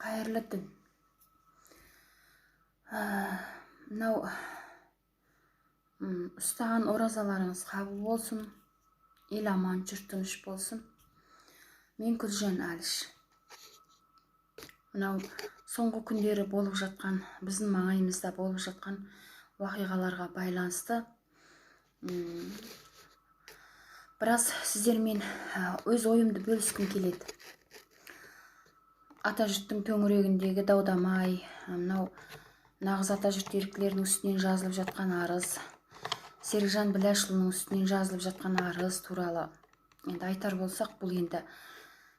Қайырлы түн. Мынау ұстаған оразаларыңыз қабыл болсын, ел аман, жұрт тыныш болсын. Мен Күлжан Әліш. Мынау соңғы күндері болып жатқан, біздің маңайымызда болып жатқан уақиғаларға байланысты біраз сіздермен өз ойымды бөліскім келеді. Атажұрттың төңірегіндегі дау-дамай, мынау нағыз атажұрт еріктілерінің үстінен жазылып жатқан арыз, Серікжан Біләшұлының үстінен жазылып жатқан арыз туралы енді айтар болсақ, бұл енді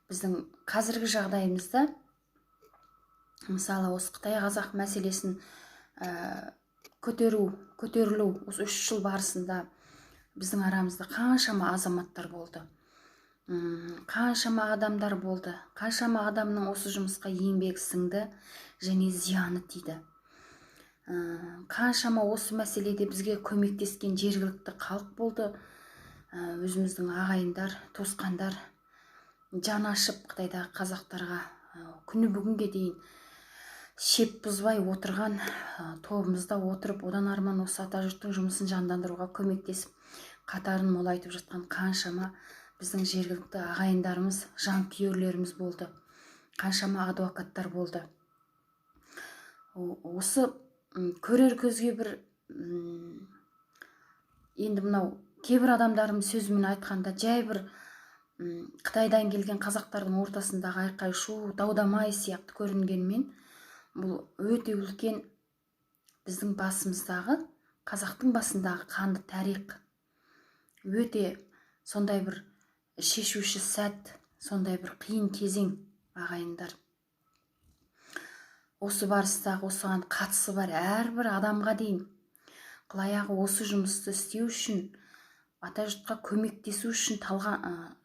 біздің қазіргі жағдайымызда, мысалы, осы қытай-қазақ мәселесін көтерілу осы 3 жыл барысында біздің арамызда қаншама азаматтар болды, қаншама адамдар болды, қаншама адамның осы жұмысқа еңбегі сіңді және зияны тиді. Қаншама осы мәселеде бізге көмектескен жергілікті халық болды, өзіміздің ағайындар, туысқандар жан ашып Қытайдағы қазақтарға күні бүгінге дейін шеп бұзбай отырған, тобымызда отырып, одан арман осы атажұрттың жұмысын жандандыруға көмектесіп, қатарын молайтып жатқан қаншама біздің жергілікті ағайындарымыз, жанкүйерлеріміз болды, қаншама адвокаттар болды. Осы көрер көзге бір енді мынау кейбір адамдарым сөзімен айтқанда, жай бір Қытайдан келген қазақтардың ортасындағы айқай шу, дау-дамай сияқты көрінгенмен, бұл өте үлкен біздің басымыздағы, қазақтың басындағы қанды тарих, өте сондай бір шешуші сәт, сондай бір қиын кезең, ағайындар. Осы барыстағы осыған қатысы бар әрбір адамға дейін, қылаяғы осы жұмысты істеу үшін, атажұртқа көмектесу үшін талға,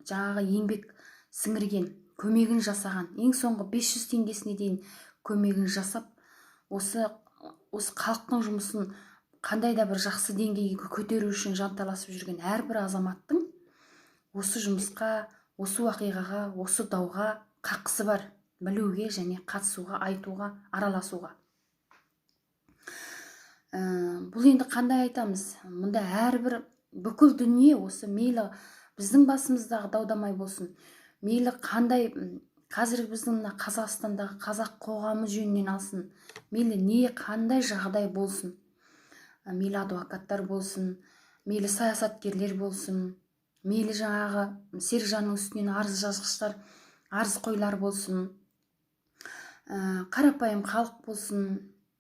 жаңағы еңбек сіңірген, көмегін жасаған, ең соңғы 500 теңгесіне дейін көмегін жасап, осы халықтың жұмысын қандай да бір жақсы деңгейге көтеру үшін жанталасып жүрген әрбір азаматтың осы жұмысқа, осы уақиғаға, осы дауға қақысы бар білуге және қатысуға, айтуға, араласуға. Бұл енді қандай айтамыз? Мұнда әрбір бүкіл дүние осы, мейлі біздің басымыздағы дау-дамай болсын, мейлі қандай қазіргі біздің мына Қазақстандағы қазақ қоғамы жөнінен алсын, мейлі не қандай жағдай болсын, мейлі адвокаттар болсын, мейлі саясаткерлер болсын, мейлі жаңағы Серікжанның үстінен арыз жазғыштар, арыз қойлар болсын, қарапайым халық болсын,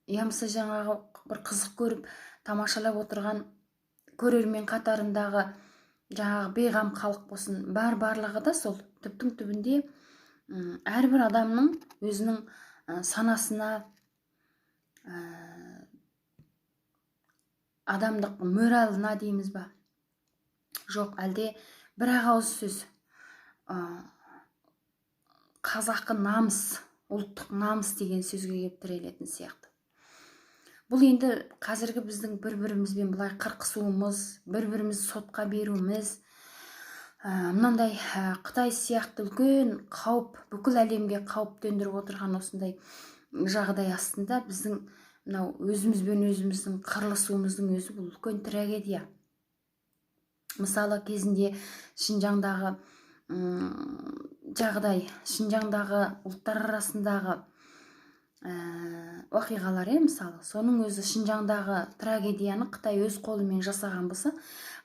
я болмаса жаңағы бір қызық көріп тамашалап отырған көрермен қатарындағы жаңағы бейғам халық болсын, барлығы да сол түптің түбінде әрбір адамның өзінің санасына, адамдық моралына дейміз ба, жоқ әлде бір ақ ауыз сөз, қазақы намыс, ұлттық намыс деген сөзге келіп тірелетін сияқты. Бұл енді қазіргі біздің бір-бірімізбен былай қырқысуымыз, бір-бірімізді сотқа беруіміз, мынандай Қытай сияқты үлкен қауіп, бүкіл әлемге қауіп төндіріп отырған осындай жағдай астында біздің мынау өзімізбен өзіміздің қырылысуымыздың өзі бұл үлкен трагедия. Мысалы, кезінде Шынжаңдағы жағдай, Шынжаңдағы ұлттар арасындағы оқиғалар, мысалы, соның өзі Шынжаңдағы трагедияны Қытай өз қолымен жасаған болса,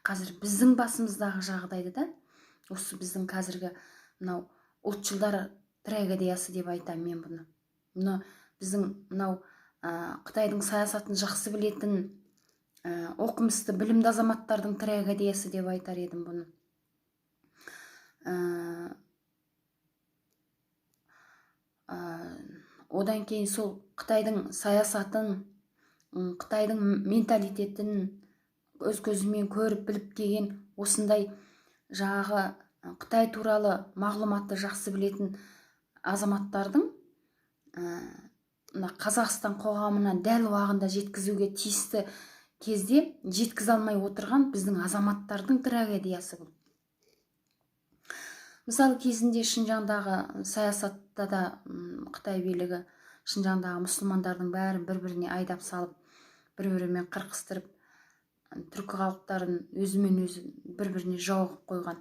қазір біздің басымыздағы жағдайды да осы біздің қазіргі мынау ұлтшылдар трагедиясы деп айтамын мен бұны. Мына біздің мынау Қытайдың саясатын жақсы білетін, оқымысты, білімді азаматтардың трагедиясы деп айтар едім бұны. Одан кейін сол Қытайдың саясатын, Қытайдың менталитетін өз көзімен көріп біліп келген, осындай жаңағы Қытай туралы мағлұматты жақсы білетін азаматтардың мына Қазақстан қоғамына дәл уағында жеткізуге тиісті кезде жеткізе алмай отырған біздің азаматтардың трагедиясы бұл. Мысалы, кезінде Шынжаңдағы саясатта да Қытай билігі Шынжаңдағы мұсылмандардың бәрін бір біріне айдап салып, бір бірімен қырқыстырып, түркі халықтарын өзімен өзі бір біріне жау қылып қойған.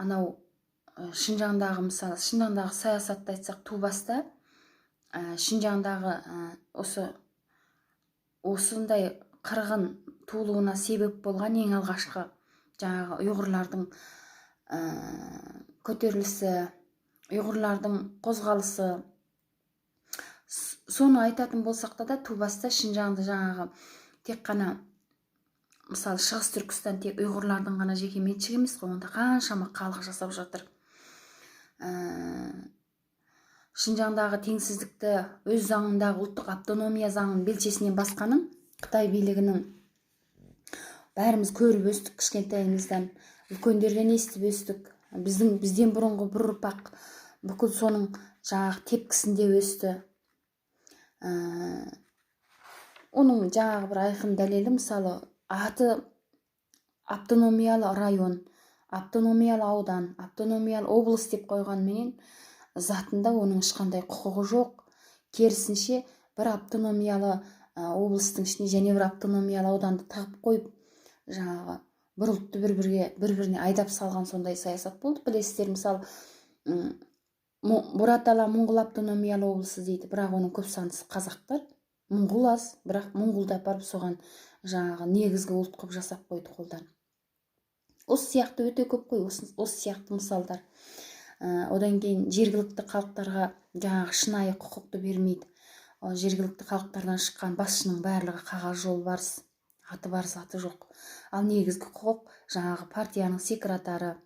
Анау Шынжаңдағы, мысалы, Шынжаңдағы саясатты айтсақ, ту баста Шынжаңдағы осындай қырғын туылуына себеп болған ең алғашқы жаңағы ұйғырлардың көтерілісі, ұйғырлардың қозғалысы, соны айтатын болсақ та, ту баста Шынжаңды жаңағы тек қана, мысалы, Шығыс Түркістан тек ұйғырлардың ғана жеке меншігі емес қой, онда қаншама халық жасап жатыр. Шынжаңдағы теңсіздікті өз заңындағы ұлттық автономия заңын белшесінен басқанын Қытай билігінің бәріміз көріп өстік, кішкентайымыздан үлкендерден естіп өстік. Бізден бұрынғы бір ұрпақ бүкіл соның жаңағы тепкісінде өсті. Оның жаңағы бір айқын дәлелі, мысалы, аты автономиялы район, автономиялы аудан, автономиялы облыс деп қойғанменен, затында оның ешқандай құқығы жоқ. Керісінше, бір автономиялы облыстың ішіне және бір автономиялы ауданды тығып қойып, жаңағы бір ұлтты бір біріне айдап салған сондай саясат болды, білесіздер. Мысалы, Бұратала Моңғол автономиялы облысы дейді, бірақ оның көп сандысы қазақтар, моңғол аз, бірақ моңғолды апарып соған жаңағы негізгі ұлт қылып жасап қойды қолдан. Осы сияқты өте көп қой осы сияқты мысалдар. Одан кейін жергілікті халықтарға жаңағы шынайы құқықты бермейді. Ол жергілікті халықтардан шыққан басшының барлығы қағаз жолбарыс, аты бар, заты жоқ. Ал негізгі құқық жаңағы партияның секретары,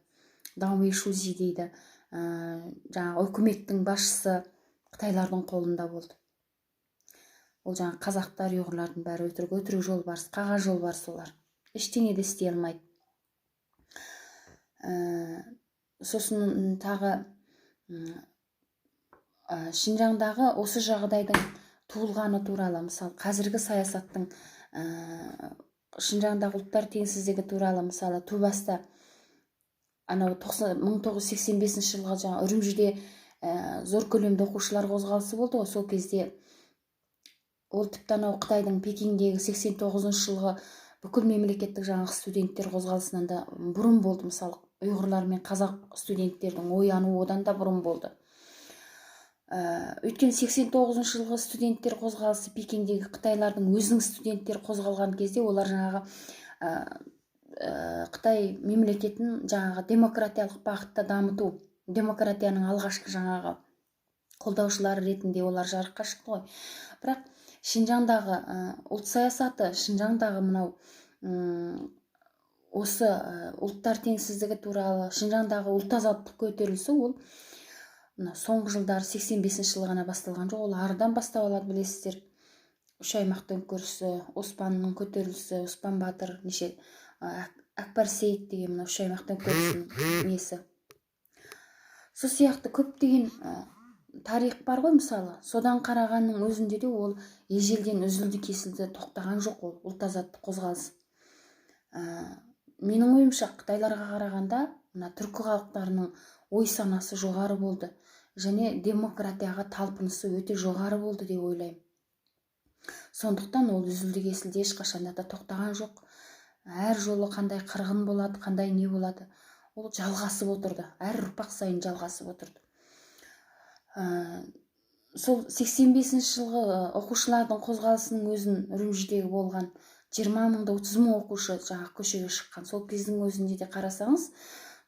党委书记 дейді, жаңағы үкіметтің басшысы қытайлардың қолында болды. Ол жаңағы қазақтар, ұйғырлардың бәрі өтірік, өтірік жолбарыс, қағаз жолбарыс, олар ештеңе де істей алмайды. Сосын тағы Шынжаңдағы осы жағдайдың туылғаны туралы, мысалы, қазіргі саясаттың, Шынжаңдағы ұлттар теңсіздігі туралы, мысалы, ту баста анау 1985 жылғы жаңа Үрімжіде зор көлемді оқушылар қозғалысы болды ғой. Сол кезде ол тіпті анау Қытайдың Пекиндегі 89 жылғы бүкіл мемлекеттік жаңағы студенттер қозғалысынан да бұрын болды. Мысалы, ұйғырлар мен қазақ студенттердің оянуы одан да бұрын болды. Өйткені 89 жылғы студенттер қозғалысы, Пекиндегі қытайлардың өзінің студенттері қозғалған кезде, олар жаңағы Қытай мемлекетін жаңағы демократиялық бағытта дамыту, демократияның алғашқы жаңағы қолдаушылары ретінде олар жарыққа шықты ғой. Бірақ Шынжаңдағы ұлт саясаты, Шынжаңдағы мынау осы ұлттар теңсіздігі туралы, Шынжаңдағы ұлт азаттық көтерілісі, ол мына соңғы жылдары 85 жылы ғана басталған жоқ, ол арыдан бастау алады, білесіздер. Үш аймақ төңкерісі, Оспанның көтерілісі, Оспан батыр, неше Әкбар Сейіт деген мына үш аймақ төңкерісінің несі, сол сияқты көптеген тарих бар ғой. Мысалы, содан қарағанның өзінде де ол ежелден үзілді кесілді тоқтаған жоқ ол ұлт азаттық қозғалыс. Менің ойымша, қытайларға қарағанда мына түркі халықтарының ой санасы жоғары болды және демократияға талпынысы өте жоғары болды деп ойлаймын. Сондықтан ол үзілді кесілді ешқашан да тоқтаған жоқ. Әр жолы қандай қырғын болады, қандай не болады, ол жалғасып отырды, әр ұрпақ сайын жалғасып отырды. Сол 85 жылғы оқушылардың қозғалысының өзін, Үрімжідегі болған 20 мыңда 30 мың оқушы жаңағы көшеге шыққан, сол кездің өзінде де қарасаңыз,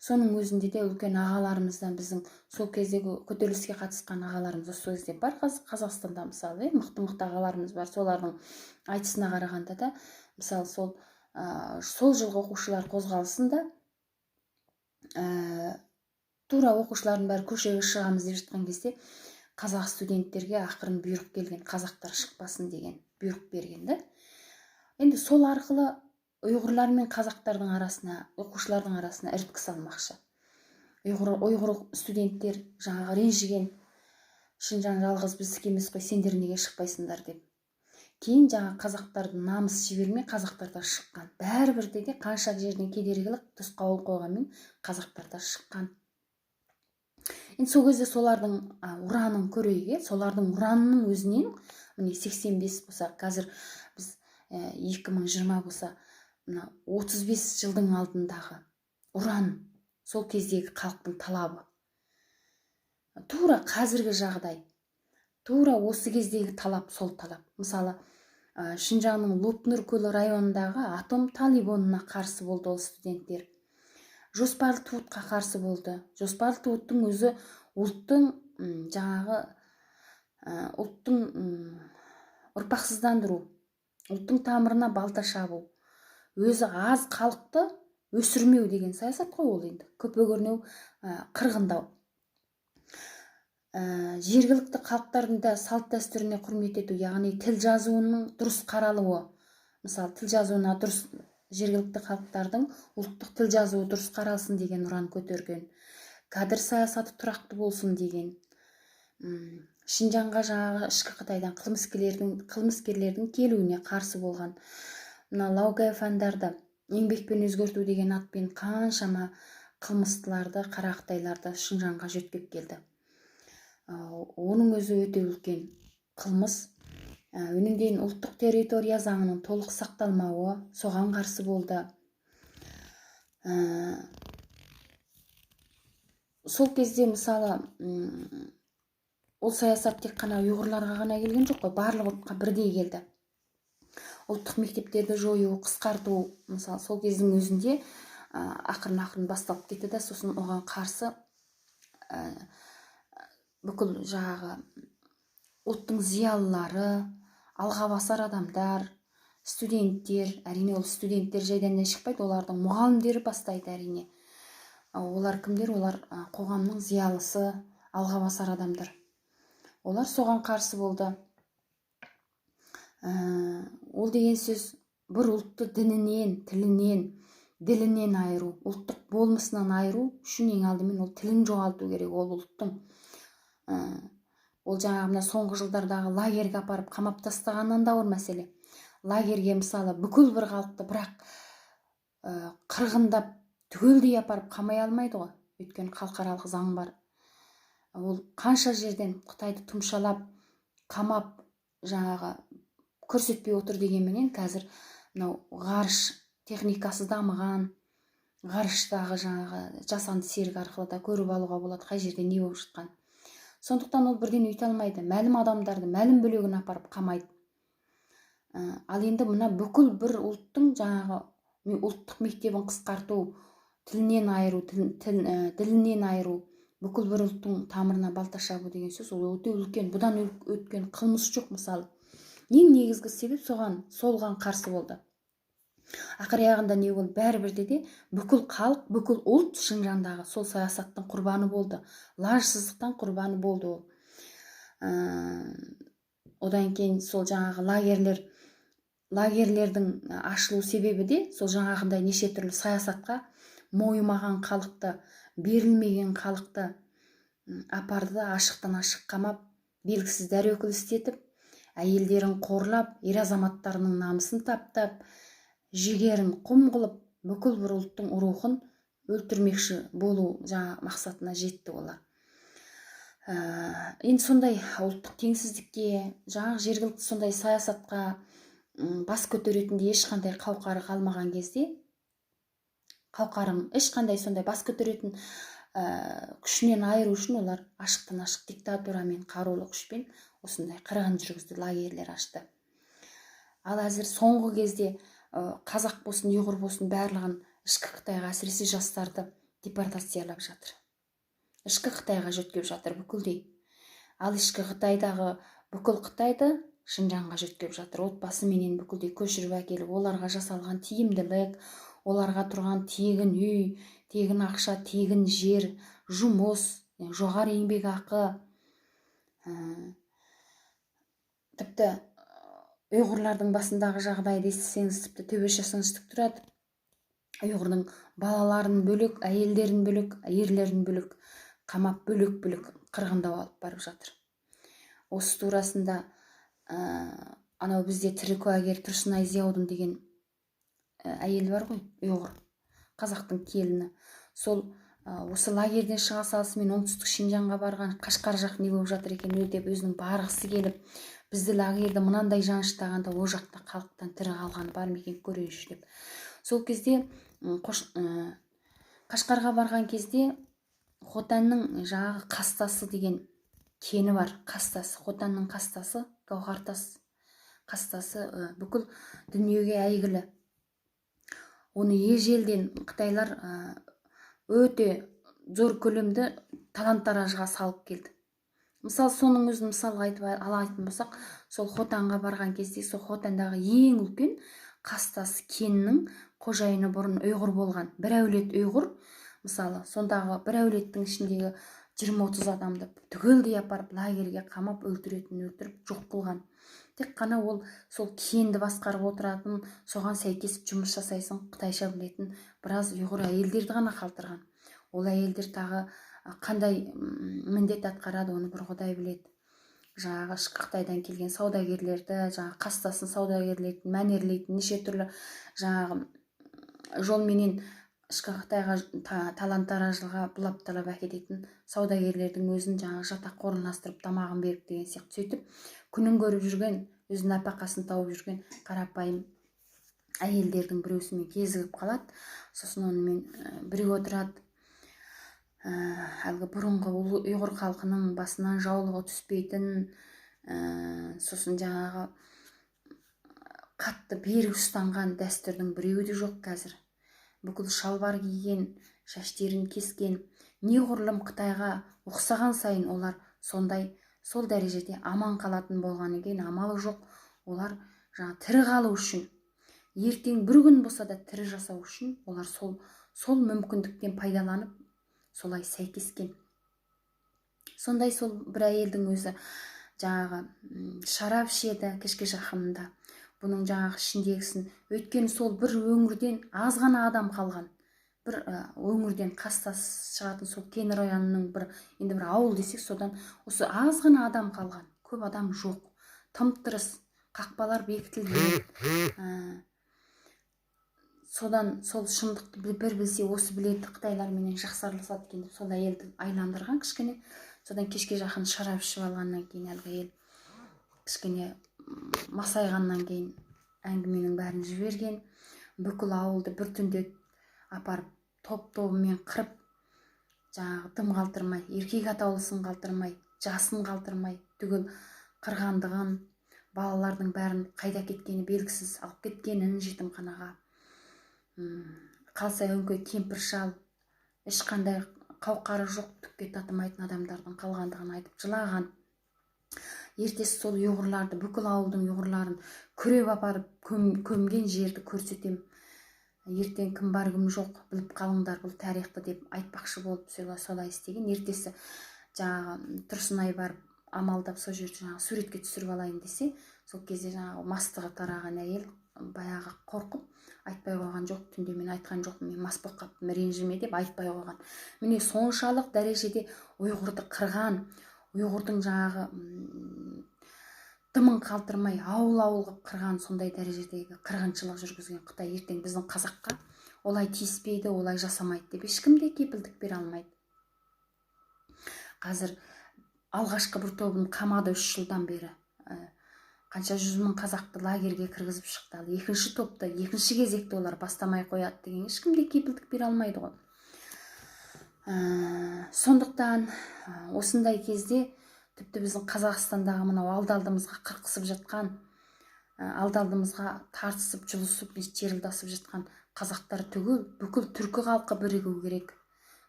соның өзінде де үлкен ағаларымыздан, біздің сол кездегі көтеріліске қатысқан ағаларымыз осы кезде бар Қазақстанда, мысалы, мықты мықты ағаларымыз бар, солардың айтысына қарағанда да, мысалы, сол жылғы оқушылар қозғалысында тура оқушылардың бәрі көшеге шығамыз деп жатқан кезде қазақ студенттерге ақырын бұйрық келген, қазақтар шықпасын деген бұйрық берген да. Енді сол арқылы ұйғырлар мен қазақтардың арасына, оқушылардың арасына іріткі салмақшы. Ұйғыр студенттер жаңағы ренжіген, Шынжаң жалғыз біздікі емес қой, сендер неге шықпайсыңдар деп. Кейін жаңа қазақтардың намыс жібермей, қазақтар да шыққан. Бәрібір де қанша жерден кедергілік, тосқауыл қойғанмен, қазақтар да шыққан. Енді сол кезде солардың ұранын көрейік, иә. Солардың ұранының өзінен, міне, 85 болса, қазір біз 2020 болса, мына 35 жылдың алдындағы ұран, сол кездегі халықтың талабы, тура қазіргі жағдай, тура осы кездегі талап, сол талап. Мысалы, Шынжаңның Лопнұр көлі районындағы атом полигонына қарсы болды ол студенттер, жоспарлы ТУТ-қа қарсы болды. Жоспарлы ТУТ-тың өзі ұлттың жаңағы ұлттың ұрпақсыздандыру, ұлттың тамырына балта шабу, өзі аз халықты өсірмеу деген саясат қой ол. Енді көпе көрнеу қырғындау, жергілікті халықтардың да салт дәстүріне құрмет ету, яғни тіл жазуының дұрыс қаралуы. Мысалы, тіл жазуына дұрыс, жергілікті халықтардың ұлттық тіл жазуы дұрыс қаралсын деген ұран көтерген, кадр саясаты тұрақты болсын деген. Шынжаңға жаңағы ішкі Қытайдан қылмыскерлердің келуіне қарсы болған. Мына лаогайфандарды еңбекпен өзгерту деген атпен қаншама қылмыстыларды, қара қытайларды Шынжаңға жөткеп келді. Оның өзі өте үлкен қылмыс. Одан кейін ұлттық территория заңының толық сақталмауы, соған қарсы болды. Сол кезде, мысалы, ол саясат тек қана ұйғырларға ғана келген жоқ қой, барлық ұлтқа бірдей келді. Ұлттық мектептерді жою, қысқарту, мысалы, сол кездің өзінде ақырын ақырын басталып кетті да, сосын оған қарсы бүкіл жаңағы ұлттың зиялылары, алға басар адамдар, студенттер. Әрине, ол студенттер жайдан шықпайды, олардың мұғалімдері бастайды, әрине. Олар кімдер? Олар қоғамның зиялысы, алға басар адамдар. Олар соған қарсы болды. Ол деген сөз бір ұлтты дінінен, тілінен, ділінен айыру, ұлттық болмысынан айыру үшін ең алдымен ол тілін жоғалту керек ол ұлттың. Ол жаңағы мына соңғы жылдардағы лагерьге апарып қамап тастағаннан да ауыр мәселе. Лагерьге, мысалы, бүкіл бір халықты бірақ қырғындап, түгелдей апарып қамай алмайды ғой, өйткені халықаралық заң бар. Ол қанша жерден Қытайды тұмшалап, қамап, жаңағы көрсетпей отыр дегенменен, қазір мынау ғарыш техникасы дамыған, ғарыштағы жаңағы жасанды серік арқылы да көріп алуға болады қай жерде не болып жатқанын. Сондықтан ол бірден өйте алмайды, мәлім адамдарды мәлім бөлегін апарып қамайды. Ал енді мына бүкіл бір ұлттың жаңағы ұлттық мектебін қысқарту, тілінен айыру, тіл, ділінен айыру, бүкіл бір ұлттың тамырына балта шабу деген сөз, ол өте үлкен, бұдан өткен қылмыс жоқ. Мысалы, ең негізгі себеп солған қарсы болды. Ақыр аяғында не болды? Бәрібір де бүкіл халық, бүкіл ұлт Шыңжаңдағы сол саясаттың құрбаны болды, лажсыздықтан құрбаны болды ол. Одан кейін сол жаңағы лагерьлердің ашылу себебі де сол жаңағындай неше түрлі саясатқа мойымаған халықты, берілмеген халықты апарды да, ашықтан ашық қамап, белгісіз дөрекілік істетіп, әйелдерін қорлап, ер азаматтарының намысын таптап, жігерін құм қылып, бүкіл бір ұлттың рухын өлтірмекші болу жаңа мақсатына жетті олар. Енді сондай ұлттық теңсіздікке, жаңағы жергілікті сондай саясатқа бас көтеретіндей ешқандай қауқары қалмаған кезде, қауқарым ешқандай сондай бас көтеретін күшінен айыру үшін олар ашықтан ашық диктатурамен, қарулы күшпен осындай қырғын жүргізді, лагерьлер ашты. Ал әзір соңғы кезде қазақ болсын, ұйғыр болсын, барлығын ішкі Қытайға, әсіресе жастарды депортациялап жатыр, ішкі Қытайға жөткеп жатыр бүкілдей. Ал ішкі Қытайдағы бүкіл Қытайды Шынжаңға жөткеп жатыр, отбасыменен бүкілдей көшіріп әкеліп, оларға жасалған тиімділік, оларға тұрған тегін үй, тегін ақша, тегін жер, жұмыс, жоғары еңбекақы. Тіпті ұйғырлардың басындағы жағдайды естісеңіз, тіпті төбе шашыңыз тік тұрады. Ұйғырдың балаларын бөлек, әйелдерін бөлек, ерлерін бөлек қамап, бөлек бөлек қырғындау алып барып жатыр. Осы турасында Анау бізде тірі куәгер Тұрсынай Зияудын деген әйел бар ғой, ұйғыр, қазақтың келіні. Сол осы лагерьден шыға салысымен Оңтүстік Шинжаңға барған, Қашқар жақ не болып жатыр екен деп өзінің барғысы келіп, бізді лагерьді мынандай жаныштағанда, ол жақта халықтан тірі қалған бар ма екен, көрейінші деп. Сол кезде Қашқарға барған кезде Хотанның жаңағы Қастасы деген кені бар. Қастасы, Хотанның қастасы, гауһартас қастасы бүкіл дүниеге әйгілі. Оны ежелден қытайлар өте зор көлемді талан-таражға салып келді. Мысалы, соның өзін мысалға айтып алатын болсақ, сол Хотанға барған кезде сол Хотандағы ең үлкен Қастасы кенінің қожайыны бұрын ұйғыр болған, бір әулет ұйғыр. Мысалы, сондағы бір әулеттің ішіндегі 20-30 адамды түгелдей апарып лагерьге қамап, өлтіретін өлтіріп, жоқ қылған. Тек қана ол сол кенді басқарып отыратын, соған сәйкес жұмыс жасайсың, қытайша білетін біраз ұйғыр әйелдерді ғана қалдырған. Ол әйелдер тағы қандай міндет атқарады, оны бір Құдай біледі. Жаңағы ішкі Қытайдан келген саудагерлерді, жаңағы қастасын саудагерлерді мәнерлейтін, неше түрлі жаңағы жолменен ішкі Қытайға талан-таражға бұлап талап әкететін саудагерлердің өзін жаңағы жатаққа орналастырып, тамағын беріп деген сияқты, сөйтіп күнін көріп жүрген, өз нәпақасын тауып жүрген қарапайым әйелдердің біреусімен кезігіп қалады. Сосын онымен бірге отырады. Әлгі бұрынғы ұйғыр халқының басынан жаулығы түспейтін, сосын жаңағы қатты берік ұстанған дәстүрдің біреуі де жоқ қазір. Бүкіл шалбар киген, шаштерін кескен, неғұрлым қытайға ұқсаған сайын олар сондай сол дәрежеде аман қалатын болғаннан кейін, амалы жоқ, олар жаңа тірі қалу үшін, ертең бір күн болса да тірі жасау үшін олар сол мүмкіндіктен пайдаланып, солай сәйкескен. Сондай сол бір әйелдің өзі жаңағы шарап ішеді кешке жақынында. Бұның жаңағы ішіндегісін, өйткені сол бір өңірден аз ғана адам қалған, бір өңірден, Қастас шығатын сол кен районының бір енді бір ауыл десек, содан осы аз ғана адам қалған, көп адам жоқ, тым тырыс, қақпалар бекітілген. Содан сол шындықты бір білсе, осы біледі, қытайларменен жақсы араласады екен деп, сол әйелді айландырған кішкене. Содан кешке жақын шарап ішіп алғаннан кейін, әлгі әйел кішкене масайғаннан кейін әңгіменің бәрін жіберген. Бүкіл ауылды бір түнде апарып, топ тобымен қырып, жаңағы дым қалдырмай, еркек атаулысын қалдырмай, жасын қалдырмай, түгел қырғандығын, балалардың бәрін қайда кеткені белгісіз алып кеткенін жетімханаға, қалса өңкей кемпір шал, ешқандай қауқары жоқ, түкке татымайтын адамдардың қалғандығын айтып жылаған. Ертесі сол ұйғырларды, бүкіл ауылдың ұйғырларын күреп апарып көмген жерді көрсетем, ертең кім бар, кім жоқ, біліп қалыңдар бұл тарихты деп айтпақшы болып, солай істеген. Ертесі жаңағы Тұрсынай барып амалдап, сол жерді жаңағы суретке түсіріп алайын десе, сол кезде жаңағы мастығы тараған әйел баяғы қорқып айтпай қойған. Жоқ, түнде мен айтқан жоқпын, мен мас болып қалыппын, ренжіме деп айтпай қойған. Міне, соншалық дәрежеде ұйғырды қырған, ұйғырдың жаңағы дымын қалдырмай, ауыл ауыл қылып қырған, сондай дәрежедегі қырғыншылық жүргізген Қытай ертең біздің қазаққа олай тиіспейді, олай жасамайды деп ешкім де кепілдік бере алмайды. Қазір алғашқы бір тобын қамады, 3 жылдан бері қанша жүз мың қазақты лагерьге кіргізіп шықты. Ал екінші топты, екінші кезекті олар бастамай қояды деген ешкім де кепілдік бере алмайды ғой. Сондықтан осындай кезде тіпті біздің Қазақстандағы мынау алды алдымызға қырқысып жатқан, алды алдымызға тартысып, жұлысып, шерілдасып жатқан қазақтар түгел, бүкіл түркі халқы бірігу керек,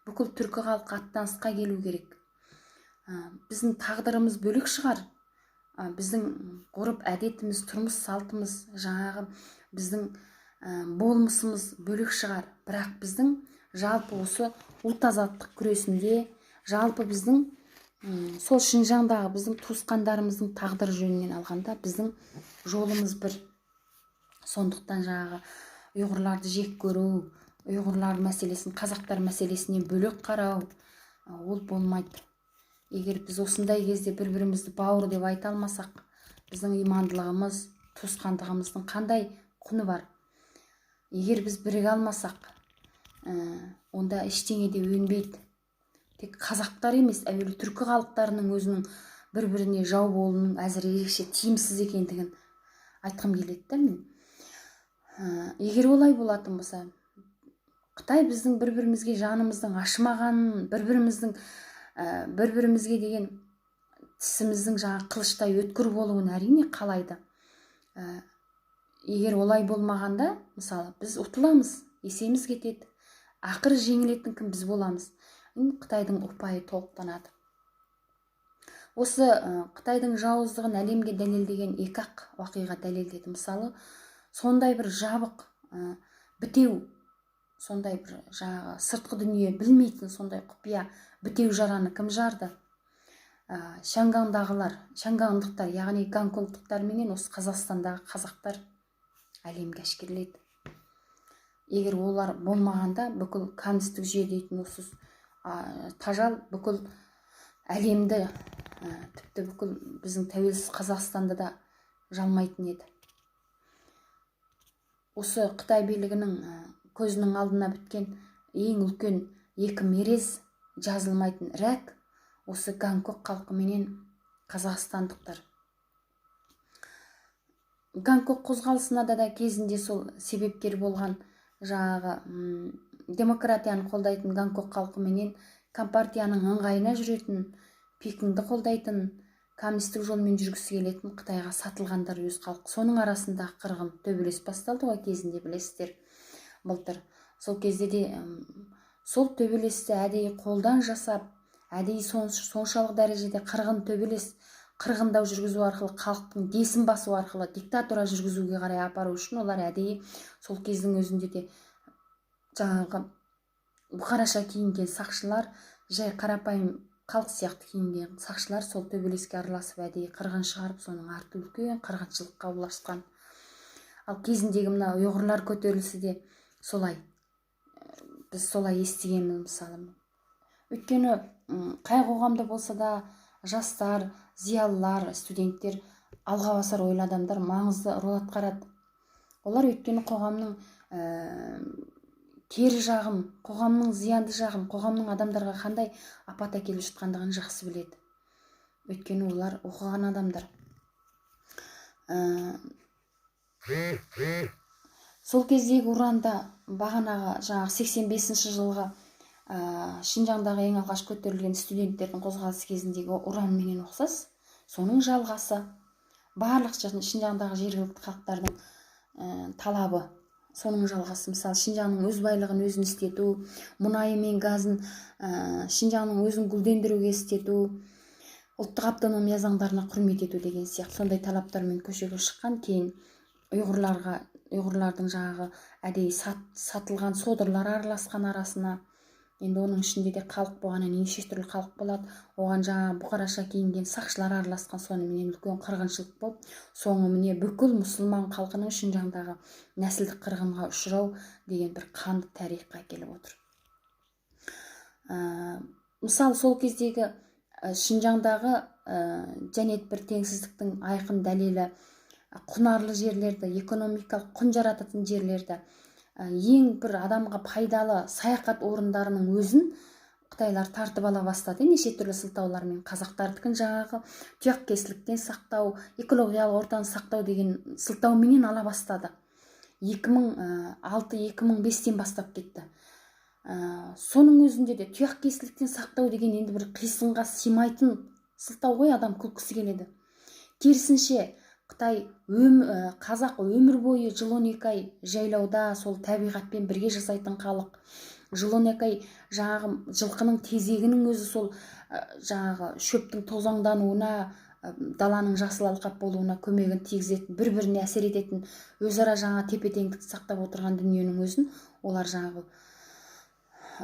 бүкіл түркі халқы аттанысқа келу керек. Біздің тағдырымыз бөлек шығар, біздің ғұрып әдетіміз, тұрмыс салтымыз, жаңағы біздің болмысымыз бөлек шығар, бірақ біздің жалпы осы ұлт азаттық күресінде, жалпы біздің сол Шынжаңдағы біздің туысқандарымыздың тағдыры жөнінен алғанда, біздің жолымыз бір. Сондықтан жаңағы ұйғырларды жек көру, ұйғырлар мәселесін қазақтар мәселесінен бөлек қарау, ол болмайды. Егер біз осындай кезде бір бірімізді бауыр деп айта алмасақ, біздің имандылығымыз Туысқандығымыздың қандай құны бар? Егер біз біріге алмасақ, онда ештеңе де өнбейді. Тек қазақтар емес, әуелі түркі халықтарының өзінің бір-біріне жау болуының әзір ерекше тиімсіз екендігін айтқым келеді да мен. Егер олай болатын болса, Қытай біздің бір-бірімізге жанымыздың ашымағанын, бір-біріміздің бір-бірімізге деген тісіміздің жаңа қылыштай өткір болуын әрине қалайды. Егер олай болмағанда, мысалы, біз ұтыламыз, есеміз кетеді, ақыры жеңілетін кім? Біз боламыз. Қытайдың ұпайы толықтанады. Осы Қытайдың жауыздығын әлемге дәлелдеген екі-ақ уақиға дәлелдеді. Мысалы, сондай бір жабық, бітеу, сондай бір жаңағы сыртқы дүние білмейтін сондай құпия бітеу жараны кім жарды? Шянгаңдағылар, шянгаңдықтар, яғни гонконгтықтар менен осы Қазақстандағы қазақтар әлемге әшкереледі. Егер олар болмағанда, бүкіл коммунистік жүйе дейтін осы тажал бүкіл әлемді, тіпті бүкіл біздің тәуелсіз Қазақстанды да жалмайтын еді. Осы Қытай билігінің көзінің алдына біткен ең үлкен екі мерез, жазылмайтын рәк осы Гонконг халқы менен қазақстандықтар. Гонконг қозғалысына да кезінде сол себепкер болған жаңағы демократияны қолдайтын Гонконг халқы менен компартияның ыңғайына жүретін, Пекинді қолдайтын, коммунистік жолмен жүргісі келетін Қытайға сатылғандар, өз халық, соның арасында қырғын төбелес басталды ғой кезінде, білесіздер, былтыр. Сол кезде де сол төбелесті әдейі қолдан жасап, әдейі соншалық дәрежеде қырғын төбелес, қырғындау жүргізу арқылы, халықтың десін басу арқылы диктатура жүргізуге қарай апару үшін олар әдейі сол кездің өзінде де жаңағы бұқараша киінген сақшылар, жай қарапайым халық сияқты киінген сақшылар сол төбелеске араласып, әдейі қырғын шығарып, соның арты үлкен қырғыншылыққа ұласқан. Ал кезіндегі мына ұйғырлар көтерілісі де солай, біз солай естігенбіз, мысалы. Өйткені қай қоғамда болса да жастар, зиялылар, студенттер, алға басар ойлы адамдар маңызды рол атқарады. Олар өйткені қоғамның кері жағын, қоғамның зиянды жағын, қоғамның адамдарға қандай апат әкеліп жатқандығын жақсы біледі, өйткені олар оқыған адамдар. Сол кездегі ұранда бағанағы жаңағы 85 жылғы Шынжаңдағы ең алғаш көтерілген студенттердің қозғалысы кезіндегі ұранменен ұқсас, соның жалғасы. Барлық Шынжаңдағы жергілікті халықтардың талабы соның жалғасы. Мысалы, Шынжаңның өз байлығын өзін істету, мұнайы мен газын Шынжаңның өзін гүлдендіруге істету, ұлттық автономия заңдарына құрмет ету деген сияқты сондай талаптармен көшеге шыққан. Кейін ұйғырларға, ұйғырлардың жаңағы әдейі сатылған содырлар араласқан арасына. Енді оның ішінде де халық болғаннан неше түрлі халық болады, оған жаңағы бұқараша киінген сақшылар араласқан. Соныменен үлкен қырғыншылық болып, соңы міне бүкіл мұсылман халқының Шынжаңдағы нәсілдік қырғынға ұшырау деген бір қанды тарихқа әкеліп отыр. Мысалы, сол кездегі Шынжаңдағы және бір теңсіздіктің айқын дәлелі: құнарлы жерлерді, экономикалық құн жарататын жерлерді, ең бір адамға пайдалы саяхат орындарының өзін қытайлар тартып ала бастады неше түрлі сылтаулармен. Қазақтардікін жаңағы тұяқ кесіліктен сақтау, экологиялық ортаны сақтау деген сылтауменен ала бастады. 2006-2005-тен бастап кетті. Соның өзінде де тұяқ кесіліктен сақтау деген енді бір қисынға сыймайтын сылтау ғой, адам күлкісі келеді. Керісінше, Қытай қазақ өмір бойы жыл 12 ай жайлауда сол табиғатпен бірге жасайтын халық. Жыл 12 ай жаңағы жылқының тезегінің өзі сол жаңағы шөптің тозаңдануына, даланың жасыл алқап болуына көмегін тигізетін, бір біріне әсер ететін, өзара жаңа тепе теңдікті сақтап отырған дүниенің өзін олар жаңағы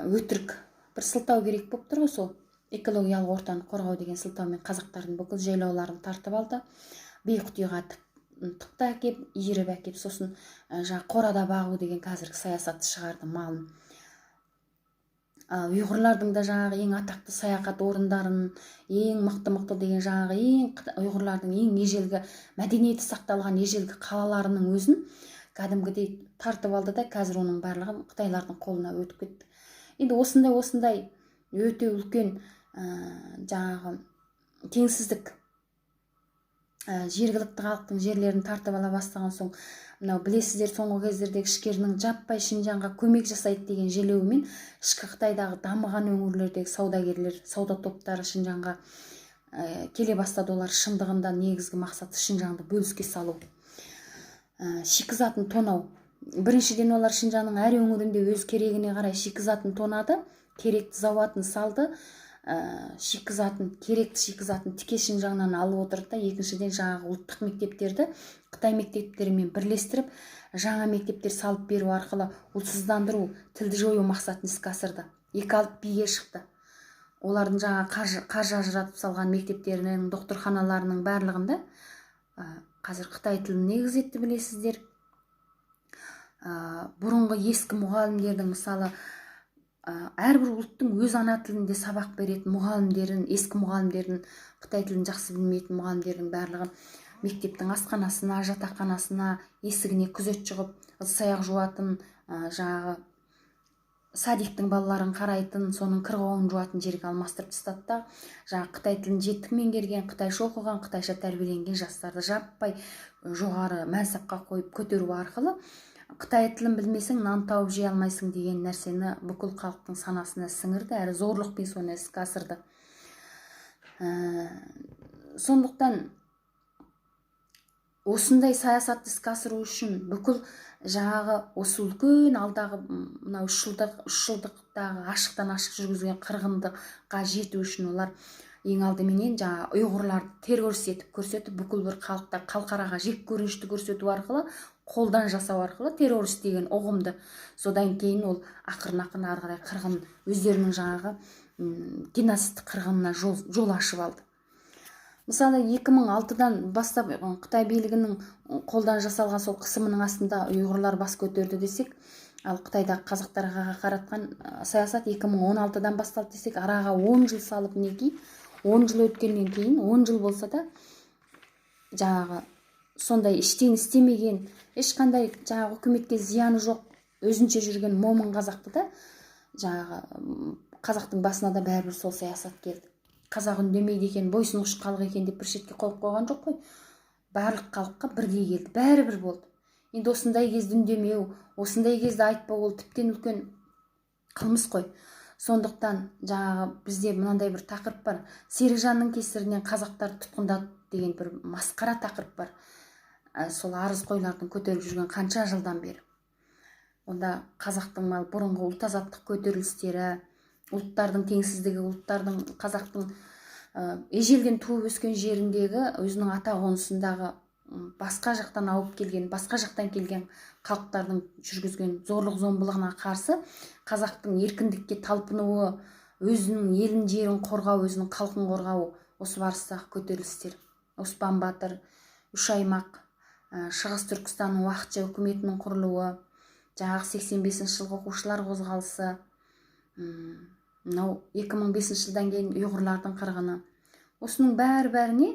өтірік бір сылтау керек болып тұр ғой, сол экологиялық ортаны қорғау деген сылтаумен қазақтардың бүкіл жайлауларын тартып алды. Бейқұтиға тықты әкеп, иіріп әкеп, сосын жаңағы қорада бағу деген қазіргі саясатты шығарды малын. Ұйғырлардың да жаңағы ең атақты саяхат орындарын, ең мықты мықты деген жаңағы ең ұйғырлардың ең ежелгі мәдениеті сақталған ежелгі қалаларының өзін кәдімгідей тартып алды да, қазір оның барлығы қытайлардың қолына өтіп кетті. Енді осындай өте үлкен жаңағы теңсіздік, жергілікті халықтың жерлерін тартып ала бастаған соң, мынау білесіздер, соңғы кездерде ішкерінің жаппай Шынжаңға көмек жасайды деген желеуімен ішкі Қытайдағы дамыған өңірлердегі саудагерлер, сауда топтары Шынжаңға келе бастады. Олар шындығында негізгі мақсаты Шынжаңды бөліске салу, шикізатын тонау. Біріншіден, олар Шынжаңның әр өңірінде өз керегіне қарай шикізатын тонады, керекті зауытын салды, шикізатын, керекті шикізатын тіке Шынжаңнан алып отырды да. Екіншіден, жаңағы ұлттық мектептерді қытай мектептерімен бірлестіріп, жаңа мектептер салып беру арқылы ұлтсыздандыру, тілді жою мақсатын іске асырды. Екі алып биге шықты. Олардың жаңа қаржы ажыратып салған мектептерінің, докторханаларының барлығында қазір қытай тілін негіз білесіздер. Бұрынғы ескі мұғалімдердің, мысалы, әрбір ұлттың өз ана тілінде сабақ беретін мұғалімдерін, ескі мұғалімдердің, қытай тілін жақсы білмейтін мұғалімдердің барлығын мектептің асханасына, жатақханасына, есігіне күзетші қылып, ыдыс аяқ жуатын, жаңағы садиктің балаларын қарайтын, соның кір жуатын жерге алмастырып тастады да, жаңағы қытай тілін жетік меңгерген, қытайша оқыған, қытайша тәрбиеленген жастарды жаппай жоғары мәнсапқа қойып көтеру арқылы қытай тілін білмесең, нан тауып жей алмайсың деген нәрсені бүкіл халықтың санасына сіңірді әрі зорлықпен соны іске асырды. Сондықтан осындай саясатты іске асыру үшін бүкіл жаңағы осы үлкен алдағы мынау 3 жылдық, 3 жылдықтағы ашықтан ашық жүргізген қырғындыққа жету үшін олар ең алдыменен жаңағы ұйғырларды террорист етіп көрсетіп, бүкіл бір халықта халықараға жек көрінішті көрсету арқылы, қолдан жасау арқылы террорист деген ұғымды, содан кейін ол ақырын ақырын ары қарай қырғын, өздерінің жаңағы геноцидтік қырғынына жол ашып алды. Мысалы, 2006-дан бастап Қытай билігінің қолдан жасалған сол қысымының астында ұйғырлар бас көтерді десек, ал Қытайдағы қазақтарға қаратқан саясат 2016-дан басталды десек, араға 10 жыл салып, мінекей, 10 жыл өткеннен кейін, 10 жыл болса да, жаңағы сондай іштен істемеген, ешқандай жаңағы үкіметке зияны жоқ, өзінше жүрген момын қазақты да, жаңағы қазақтың басына да бәрібір сол саясат келді. Қазақ үндемейді екен, бойсұнғыш халық екен деп бір шетке қойып қойған жоқ қой, барлық халыққа бірдей келді, бәрібір болды. Енді осындай кезде үндемеу, осындай кезде айтпау, ол тіптен үлкен қылмыс қой. Сондықтан жаңағы бізде мынандай бір тақырып бар: Серікжанның кесірінен қазақтар тұтқындады деген бір масқара тақырып бар. Сол арызқойлардың көтеріп жүрген қанша жылдан бері. Онда қазақтың бұрынғы ұлт азаттық көтерілістері, ұлттардың теңсіздігі, ұлттардың, қазақтың ежелден туып өскен жеріндегі өзінің ата қонысындағы басқа жақтан ауып келген, басқа жақтан келген халықтардың жүргізген зорлық зомбылығына қарсы қазақтың еркіндікке талпынуы, өзінің елін, жерін қорғау, өзінің халқын қорғау, осы барыстағы көтерілістер, Оспан батыр, үш аймақ, Шығыс Түркістанның уақытша үкіметінің құрылуы, жаңағы 85 жылғы оқушылар қозғалысы, мынау 2005 жылдан кейін ұйғырлардың қырғыны, осының бәрі бәріне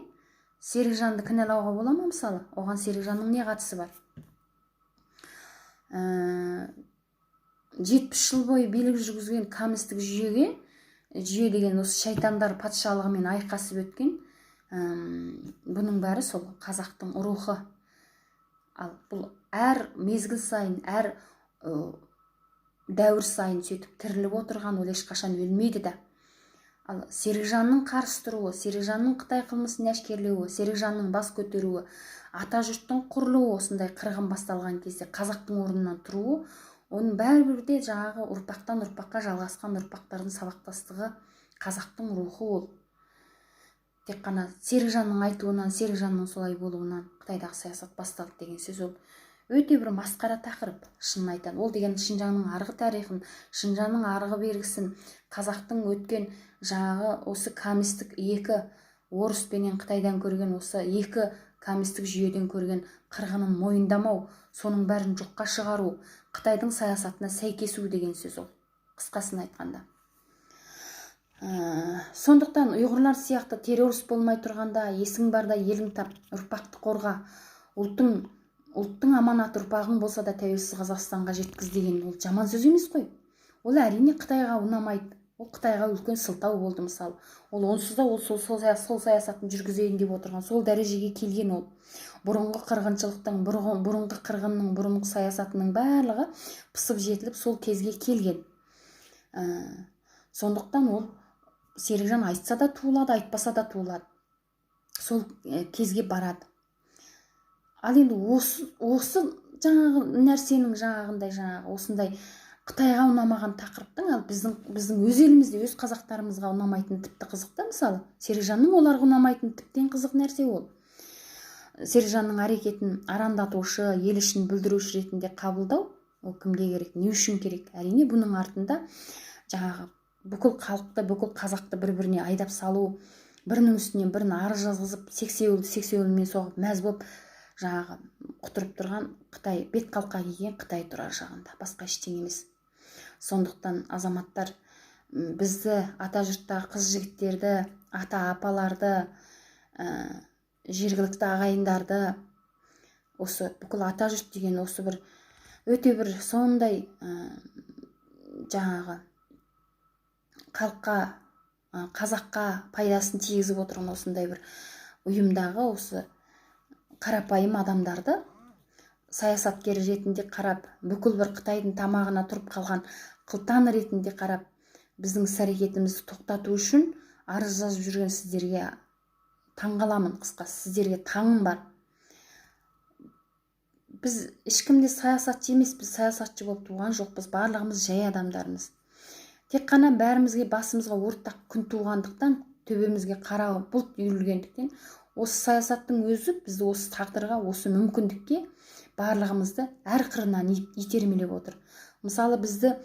Серікжанды кінәлауға бола ма? Мысалы, оған Серікжанның не қатысы бар? 70 жыл бойы билік жүргізген коммунистік жүйеге, жүйе деген осы шайтандар патшалығымен айқасып өткен, бұның бәрі сол қазақтың рухы. Ал бұл әр мезгіл сайын, әр дәуір сайын сөйтіп тіріліп отырған, ол ешқашан өлмейді да. Ал Серікжанның қарсы тұруы, Серікжанның қытай қылмысын әшкерелеуі, Серікжанның бас көтеруі, ата жұрттың құрылуы, осындай қырғын басталған кезде қазақтың орнынан тұруы, оның бәрібір де жаңағы ұрпақтан ұрпаққа жалғасқан ұрпақтардың сабақтастығы, қазақтың рухы. Ол тек қана Серікжанның айтуынан, Серікжанның солай болуынан қытайдағы саясат басталды деген сөз, ол өте бір масқара тақырып, шынын айтайын. Ол деген Шынжаңның арғы тарихын, Шынжаңның арғы бергісін, қазақтың өткен жаңағы осы коммунистік екі, орыс пенен қытайдан көрген, осы екі коммунистік жүйеден көрген қырғынын мойындамау, соның бәрін жоққа шығару, қытайдың саясатына сәйкесу деген сөз ол, қысқасын айтқанда. Сондықтан ұйғырлар сияқты террорист болмай тұрғанда, есің барда елің тап, ұрпақты қорға, ұлттың аманаты ұрпағың болса да тәуелсіз Қазақстанға жеткіз деген ол жаман сөз емес қой. Ол әрине Қытайға ұнамайды, ол Қытайға үлкен сылтау болды. Мысалы, ол онсыз да ол сол саясатын жүргізейін деп отырған, сол дәрежеге келген. Ол бұрынғы қырғыншылықтың, бұрынғы қырғынның, бұрынғы саясатының барлығы пысып жетіліп сол кезге келген. Сондықтан ол Серікжан айтса да туылады, айтпаса да туылады, сол кезге барады. Ал енді осы жаңағы нәрсенің, жаңағындай, жаңағы осындай Қытайға ұнамаған тақырыптың, ал біздің өз елімізде өз қазақтарымызға ұнамайтын тіпті қызық та. Мысалы, Серікжанның оларға ұнамайтын тіптен қызық нәрсе, ол Серікжанның әрекетін арандатушы, ел ішін бүлдіруші ретінде қабылдау. Ол кімге керек, не үшін керек? Әрине, бұның артында жаңағы бүкіл халықты, бүкіл қазақты бір біріне айдап салу, бірінің үстінен бірін арыз жазғызып, сексеуілді сексеуілмен соғып, мәз болып жаңағы құтырып тұрған Қытай, бет қалқа киген Қытай тұр ар жағында, басқа ештеңе емес. Сондықтан, азаматтар, бізді, ата жұрттағы қыз жігіттерді, ата апаларды, жергілікті ағайындарды, осы бүкіл ата жұрт деген осы бір өте бір сондай жаңағы халыққа, қазаққа пайдасын тигізіп отырған осындай бір ұйымдағы осы қарапайым адамдарды саясаткер ретінде қарап, бүкіл бір Қытайдың тамағына тұрып қалған қылтан ретінде қарап, біздің іс әрекетімізді тоқтату үшін арыз жазып жүрген сіздерге таңғаламын. Қысқасы, сіздерге таңым бар. Біз ешкім де саясатшы емеспіз, саясатшы болып туған жоқпыз, барлығымыз жай адамдармыз. Тек қана бәрімізге басымызға ортақ күн туғандықтан, төбемізге қара бұлт үйірілгендіктен, осы саясаттың өзі бізді осы тағдырға, осы мүмкіндікке барлығымызды әр қырынан итермелеп отыр. Мысалы, бізді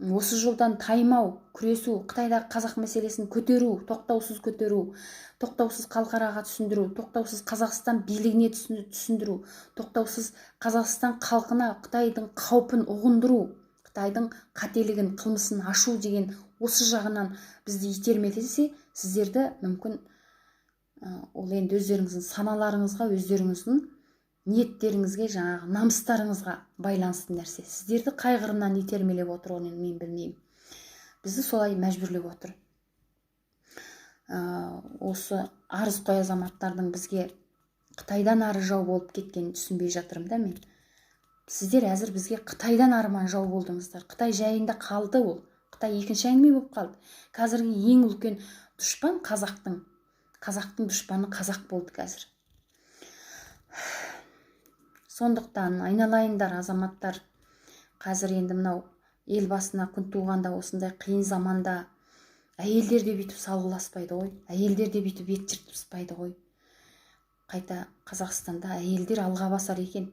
осы жолдан таймау, күресу, Қытайдағы қазақ мәселесін көтеру, тоқтаусыз көтеру, тоқтаусыз халықараға түсіндіру, тоқтаусыз Қазақстан билігіне түсіндіру, тоқтаусыз Қазақстан халқына Қытайдың қаупін ұғындыру, Қытайдың қателігін, қылмысын ашу деген осы жағынан бізді итермелесе, сіздерді мүмкін ол енді өздеріңіздің саналарыңызға, өздеріңіздің ниеттеріңізге, жаңағы намыстарыңызға байланысты нәрсе. Сіздерді қай қырынан итермелеп отыр, оны мен білмеймін, бізді солай мәжбүрлеп отыр. Осы арызқой азаматтардың бізге Қытайдан ары жау болып кеткенін түсінбей жатырмын да мен. Сіздер әзір бізге Қытайдан арман жау болдыңыздар. Қытай жайында қалды, ол Қытай екінші әңгіме болып қалды. Қазіргі ең үлкен дұшпан қазақтың дұшпаны қазақ болды қазір. Сондықтан, айналайындар азаматтар, қазір енді мынау ел басына күн туғанда, осындай қиын заманда әйелдер де бүйтіп салғыласпайды ғой, әйелдер де бүйтіп бет жыртыспайды ғой. Қайта Қазақстанда әйелдер алға басар екен,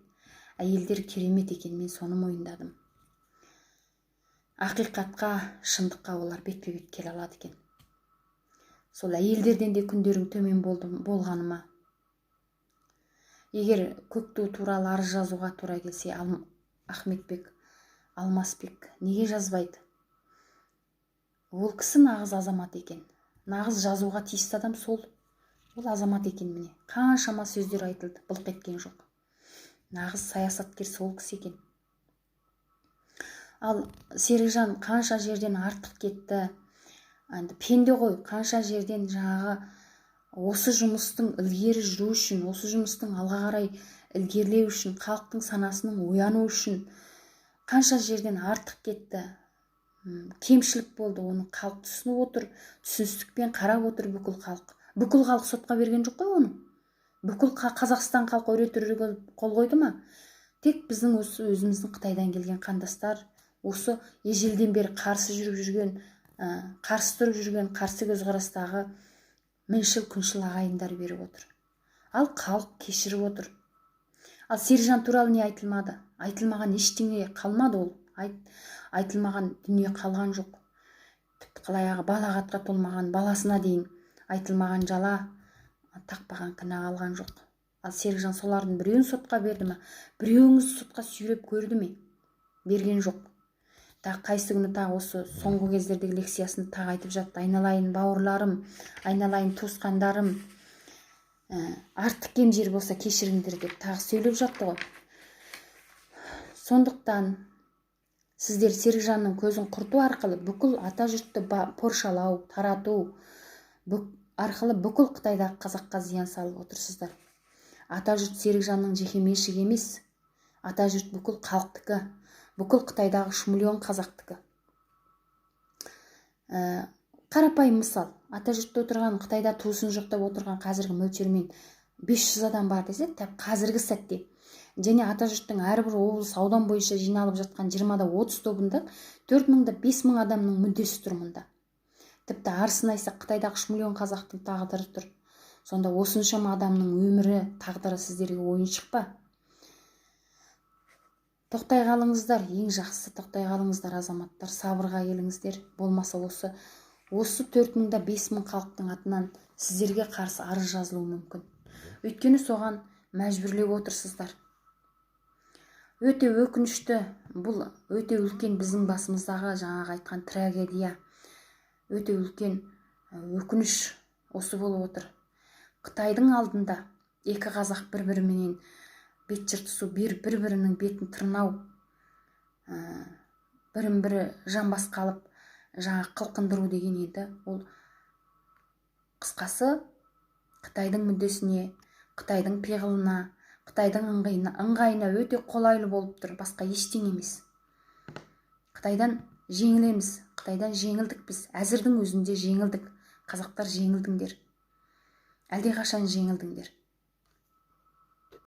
әйелдер керемет екен, мен соны мойындадым. Ақиқатқа, шындыққа олар бетпе бет келе алады екен. Сол әйелдерден де күндерің төмен болды, болғаны ма? Егер көк ту туралы арыз жазуға тура келсе, Ахметбек Алмасбек неге жазбайды? Ол кісі нағыз азамат екен, нағыз жазуға тиісті адам сол, ол азамат екен. Міне, қаншама сөздер айтылды, былқ еткен жоқ. Нағыз саясаткер сол кісі екен. Ал Серікжан қанша жерден артық кетті, енді пенде ғой, қанша жерден жаңағы осы жұмыстың ілгері жүру үшін, осы жұмыстың алға қарай ілгерілеу үшін, халықтың санасының ояну үшін қанша жерден артық кетті, кемшілік болды, оны халық түсініп отыр, түсіністікпен қарап отыр бүкіл халық. Бүкіл халық сотқа берген жоқ қой оны. Бүкіл Қазақстан халқы өре түрегеліп қол қойды ма? Тек біздің осы өзіміздің Қытайдан келген қандастар, осы ежелден бері қарсы жүріп жүрген, қарсы тұрып жүрген, қарсы көзқарастағы міншіл күншіл ағайындар беріп отыр. Ал халық кешіріп отыр. Ал Сержан туралы не айтылмады? Айтылмаған ештеңе қалмады, ол айтылмаған дүние қалған жоқ. Тіпті қалай балағатқа толмаған баласына дейін айтылмаған жала, тақпаған кінә қалған жоқ. Ал Серікжан солардың біреуін сотқа берді ма? Біреуіңіз сотқа сүйреп көрді ме? Берген жоқ. Тағы қайсы күні, тағы осы соңғы кездердегі лекциясында тағы айтып жатты: «Айналайын бауырларым, айналайын туысқандарым, артық кем жер болса, кешіріңдер», — деп тағы сөйлеп жатты ғой. Сондықтан сіздер Серікжанның көзін құрту арқылы бүкіл ата жұртты поршалау, тарату арқылы бүкіл Қытайдағы қазаққа зиян салып отырсыздар. Ата жұрт Серікжанның жеке меншігі емес. Ата жұрт бүкіл халықтікі, бүкіл Қытайдағы 3 миллион қазақтікі. Қарапайым мысал: ата жұртта отырған, Қытайда туысын жоқтап отырған қазіргі мөлшермен 500 адам бар десе, тап қазіргі сәтте, және ата жұрттың әрбір облыс, аудан бойынша жиналып жатқан 20 да 30 тобында 4 мың да 5 мың адамның мүддесі тұр мұнда. Тіпті арысын айтсақ, Қытайдағы 3 миллион қазақтың тағдыры тұр. Сонда осыншама адамның өмірі, тағдыры сіздерге ойыншық па? Тоқтай қалыңыздар, ең жақсысы, тоқтай қалыңыздар, азаматтар, сабырға келіңіздер. Болмаса осы 4 мың да 5 мың халықтың атынан сіздерге қарсы арыз жазылуы мүмкін, өйткені соған мәжбүрлеп отырсыздар. Өте өкінішті бұл, өте үлкен біздің басымыздағы жаңағы айтқан трагедия, өте үлкен өкініш осы болып отыр. Қытайдың алдында екі қазақ бір біріменен бет жыртысу, бір бірінің бетін тырнау, бірін бірі жамбасқа алып, жаңа қылқындыру деген енді ол, қысқасы, Қытайдың мүддесіне, Қытайдың пиғылына, Қытайдың ыңғайына өте қолайлы болып тұр, басқа ештеңе емес. Қытайдан жеңілеміз, Қытайдан жеңілдік біз, әзірдің өзінде жеңілдік. Қазақтар, жеңілдіңдер, әлдеқашан жеңілдіңдер.